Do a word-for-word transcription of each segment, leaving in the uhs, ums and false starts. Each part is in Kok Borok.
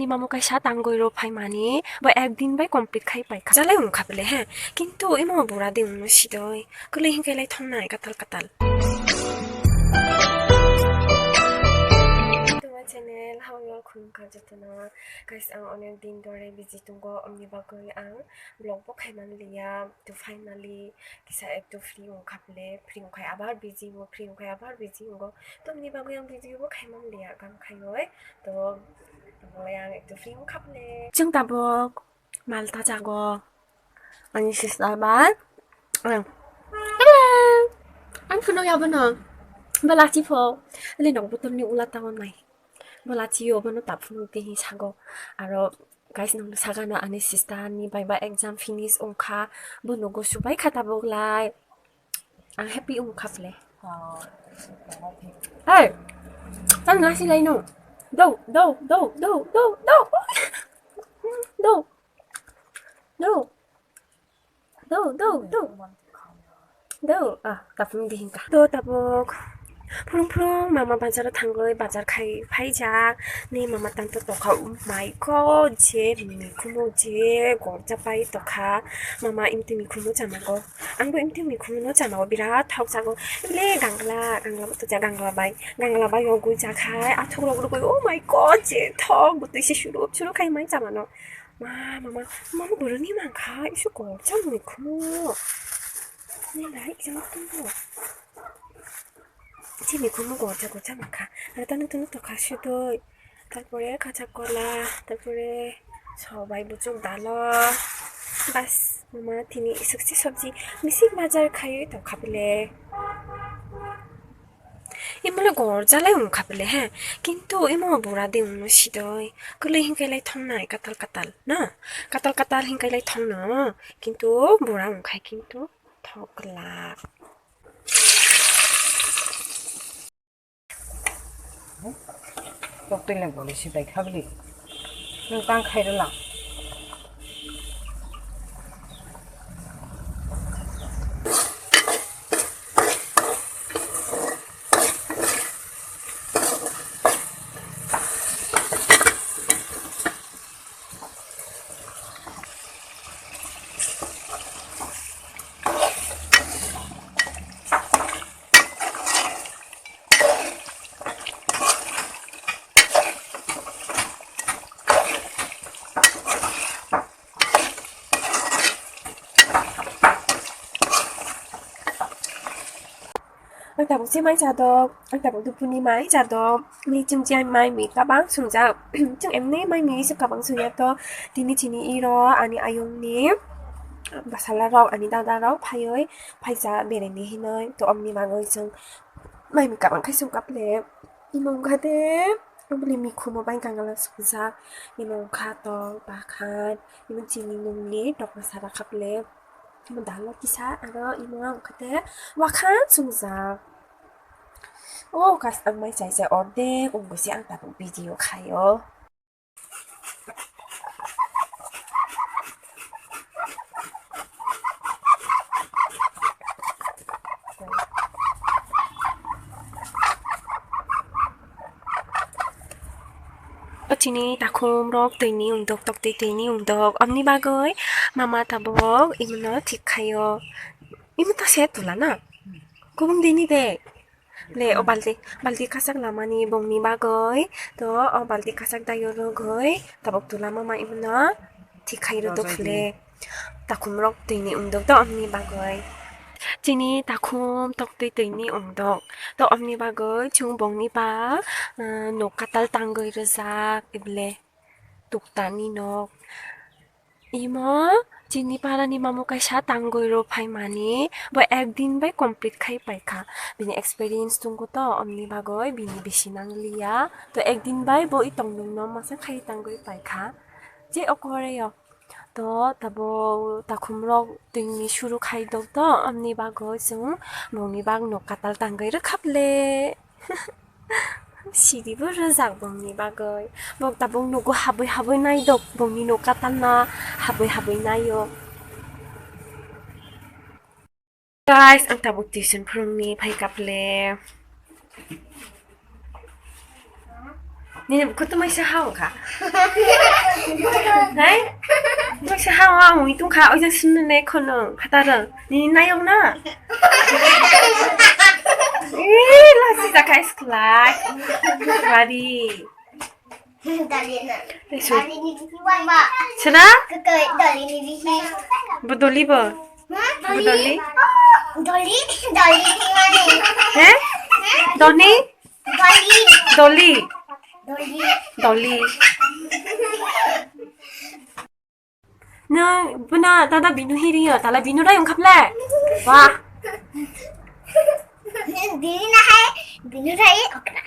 Mamo kaisa tangwi rw phaimani, bo ekdin bai complete khai paikha. Jalai wngkha bele he, kintu imo bura de wngno sidoi, kwlwi hinkhe lai thongnai katal katal. To my channel, how you all khulumkha jotono. Guys, ang onek din dore busy tongo, omni bagwi ang vlog bo khaiman liya. To finally kisa ekdom free wngkha bele, free wngkhai abar busy wngo, free wngkhai abar busy wngo. To omni bagwi ang video bo khaimam liya, kam khaioi. To bolai ang ekdom free wngkha bele. Chwng tabuk mal ta jago. Ani sister bai. Ang. Ang phunuk ya bono. Belachi pho. Ele nok botol ni ula tangon mai. Belachi yo bono ta phunuk de hi sago. Aro guys, nang sagano ani sister ni bai ba exam finish wngkha. Bono go subai kha tabuk lai. Ang happy wngkha phle. Hey, tang nasi lai no. Do, do, do, do, do, do. Do. Do. Do, do, do. Do, ah, tapung di hingka. Do, tabuk. Phulung phulung mama bazar o thangwi bazar khai phaijak. Ni mama tang to tokha, oh my God, je mikhumu je gorja pai tokha. Mama imti mikhumu chamago. Angbo imti mikhumu no chamago, birat thok jago. Bile gangla, gangla to ja gangla bai. Gangla bai yogwi jakhai, athok rok rogwi, oh my God, je thok, bwtwi se suru suru khai mai chamano. Ma, mama, mama, boroni mangkha, isu gorjak ni khumu. Ni lai, jang tumbo. Chini khumu gorjak, gorjak mangkha. Aro tano tano tokha sudoi. Tarpore kacha kola, tarpore sobai buchuk dalo. Bas, mama, tini isuk si sobji, misik bajar khaiwi tokha bile. Imo le gorjalai wngkha bele he, kintu imo bura de wngno sidoi, kwlwi hinkhe lai thongnai katal katal na, katal katal hinkhe lai thongno, kintu bura wngkhai kintu thok glak. Tok twi lang bole sibai kha bele, nwng tang khai rwlang. Ang tabuk se mai chadok, ang tabuk dupuni mai chadok. Ni chwng chai mai mi tabang swngjak. Chwng emni mai mi se kabang swngjak to. Tini chini iro ani ayung ni bwsala rok, ani dada rok phaiwi phaisa bereni hinoi. To omni bagwi chwng mai mi kabang khai swngjak le. Imo wngkha de, oboni mikhumo bai gangala swngjak. Imo wngkha tong, bakhan, imo chini nungni tokma sara khaple. Imo dalo kisa, aro imo wngkha de wakhan swngjak. O, kas ang mai chai chai ordek wngwi se ang tabuk video khaio. O chini takhum rok twi ni wngdok, tok twi twi ni wngdok, amni bagwi mama tabuk imono thik khaio. Imo ta se tula na? Kubung dini de. Le, o balti, balti kasak lamani bongni bagwi, to o balti kasak daio rwgwi tabuk tula mama imono thik khai rwdok le. Takhum rok twi ni wngdok to amni bagwi. Chini takhum tok twi twi ni wngdok to amni bagwi chwng bongni ba, uh, nok katal tangwi rwjak ible. Tukta ni nok. Imo chini para ni mamo kaisa tangwi rw phaimani, bo ekdin bai complete khai paikha. Bini experience tongo to, omni bagwi bini bisi nangliya. To ekdin bai bo i tongmungno masa khai tangwi paikha. Je okore yo. To tabo takhum rok twini suru khai dok to, omni bagwi chwng bongni bagno katal tangwi rwkha ble. Siribo rwjak bongni bagwi. Bok tabuk nugo habwi habwi naidok bongni nuk katalna habwi habwi naio. Guys, ang tabuk tuition phwrwngni phaikha phle. Nini bukhuk twi maisa ha wngkha. Hai? Maisa ha wng, wng tongkha, oijang sinni ne khono, phatarwng. Nini nayok na? Ee, lachi jakha isklai. Bari. Dali na. Tei su. Dali ni bihi wai ba. Sena? Kakai dali ni bihi. Bodoli bo. Hmm? Bodoli? Dali, dali ni mani. He? Doni? Dali. Doli. Dali. Doli. Nwng bwna dada binu hiriyo, tala binu rai wngkha ble? Wah. Bini na hai, binu rai okra.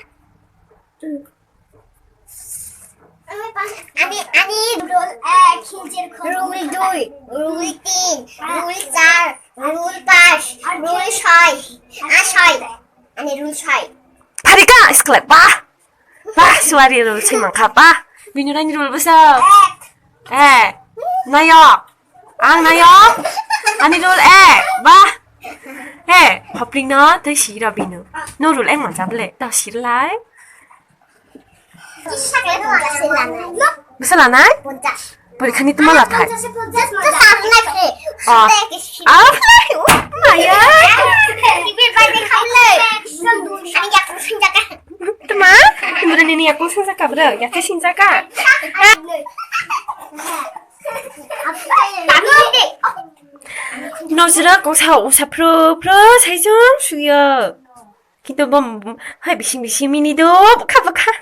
Ani, ani rule, eh, khinjir khon. Rule dui, rule tin, rule char, rule panch, rule soi. Ah, soi. Ani rule soi. Pharika, isklai, bah. Bah, suari rule soi mankha, bah. Binu rai ni rule bwsa. Eh, nayok. Ang nayok. Ani rule ek. Bah. He, hopling no tei siro binu. No rule ek mancha ble. To sirlai. Bwsa lanai? Porikha ni tuma lathai. Oh. Ah, maya. Tuma? Tuma nini yakung singjaka bro? Yakung singjaka? Nojra kok sa usa phro phro saisung suyo. Kintu bom hai bising bising mini do bukha bukha.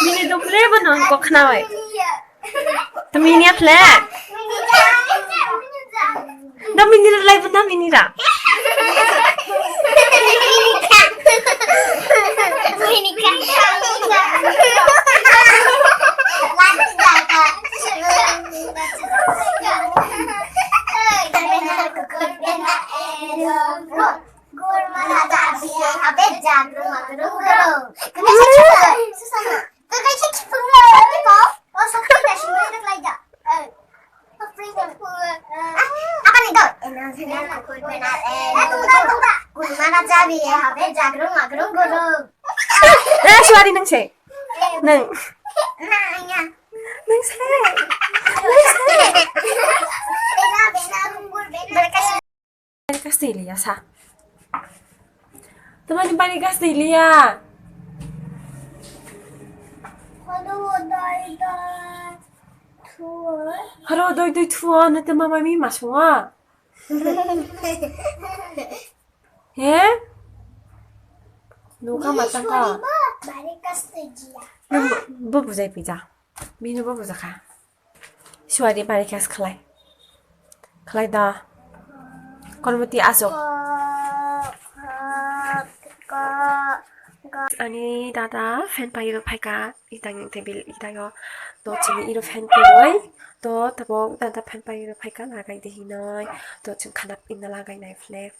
Mini do ble bo nang kok khna bai. Tumi ni aphle. Dam mini ra lai bunda mini ra. Apa ni to? Kurmana jabi ya, habe jagrung magrung guru. Eh, suari nang se. Nang. Nang ya. Nang se. Nang se. Bena, bena, rumbur, bena. Bari kas twi liya sa. Tamani bari kas twi liya. Haro doi doi thuo, no te mama mi masungo. He? Nuka matangka. Bari kas twi liya. Nang bo, bo bujai pija. Bini bo bujakha. Suari bari khe khlai. Khlai da. Korboti aswk. Ani dada fan pai rw phaikha itang table itago. To chini iro fan pai rw. To tabok dada fan pai rw phaikha lagai de hinoi. To chwng khana pina lagai nai phle.